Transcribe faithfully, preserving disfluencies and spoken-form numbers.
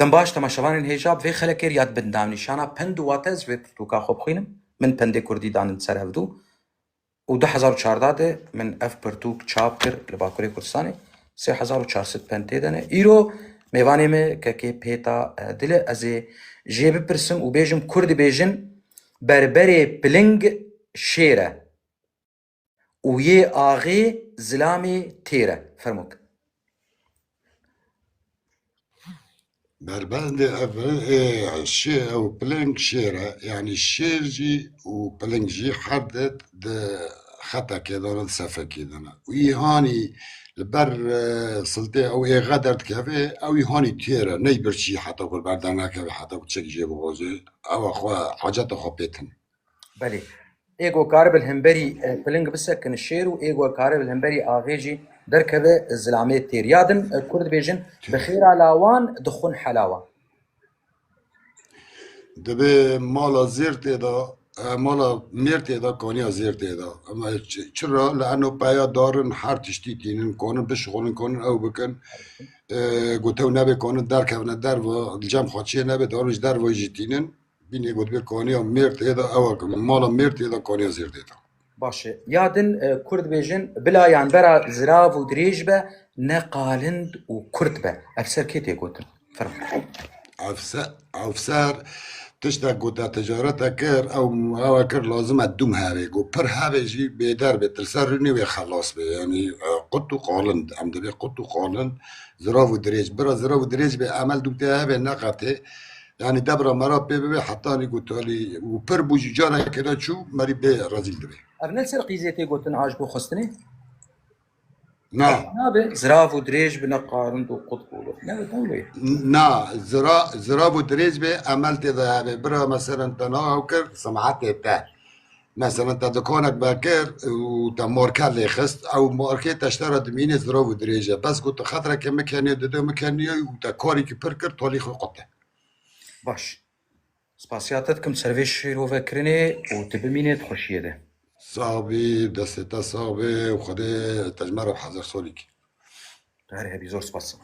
Dem baş temaşevanên hêja, bi vê xelekê yad bin navnîşana pend û wate ez vê pirtûka xwe bixwînim. Min pendê kurdî danin ser hevdû û du hezar û çardeh de min ev pirtûk çap kir li Bakurê Kurdistanê. Sê hezar û çar sed pend tê de ne. Îro mêvanê me kekê Pêta, e, Dil e. Ez ê jê bipirsim û bêjim, Kurd dibêjin berberê piling şêr e û yê axê zilamê têr e. Fermok. Berbendê ev, e, şê-, ew piling şêr e. Yanî şêr jî û piling jî her di, di xetekê de ne, di sefekê de ne. Û yê hanî li ber, e, siltê ew êxe derdikeve, ew yê hanî têr e. Ney birçî heta ku li ber dernekeve, heta ku çek jê bixoze. Ew xwe haceta xwe pê tune. Belê. Ê ku karibe li hemberî, e, piling bisekine şêr û ê ku karibe li hemberî axê jî derkeve zilamê têr. Ya din, e, Kurd dibêjin, bi xêra lawan dixwin helawan. Dibê mala zêr tê de, e, mala mêr tê de, kaniya zêr tê de. Ama çi-, çira? Li eno peya darin her tiştî tînin, kanin bişixulin, kanin ew bikin. E, gotew nebê kanin derkevine derve, li cem xwe çê nebe, darin ji derve jî tînin. Bînê got, bê kaniya mêr tê de, ew e, mala mêr tê de, kaniya zêr tê de. Baş e. Ya din, e, Kurd dibêjin, bila yanbera zirav û dirêj be, ne qalind û kurt be. Ev ser kê tê gotin? Fermo. Ev se-, ev ser tiştek ku te ticarete kir, ew, ew e kir, lazim e dûm hevê. Got, pir hevê jî bêder bê, tu li ser rûnê wê xelas bê. Yanî, e, qut û qalind. Em dibê qut û qalind, zirav û dirêj. Bira zirav û dirêj bê, emel dûm tê hevê neqetê. Yanî debra me re pê bibe, hetanî ku talî û pir bû jî careke de çû, merî bê rezîl dibe. Ev ne li ser qîzê tê gotin, a ji bo xwestinê? Na. Nabe, zirav û dirêj bi, ne qalind û qut bû. Ne, ne wê. Na, zira-, zirav û dirêj bê, emel tê de hebe. Bira, meselen, te naha ew kir, simetê te. Meselen, te dikanek vekir û te marke lê xist, ew markê te ji te re dimîne, zirav û dirêj e. Bes ku tu xetreke mikeniyê, dide mikeniyê û te karîkî pir kir, talî xwe qute. Baş. Spasiya te dikim ser vê şîrovekirinê û tu bimînê di xweşiyê de. Sax bî, destê te sax bê û Xwedê te ji me re bi hezar salî kî. Tu her hebî, zor spas.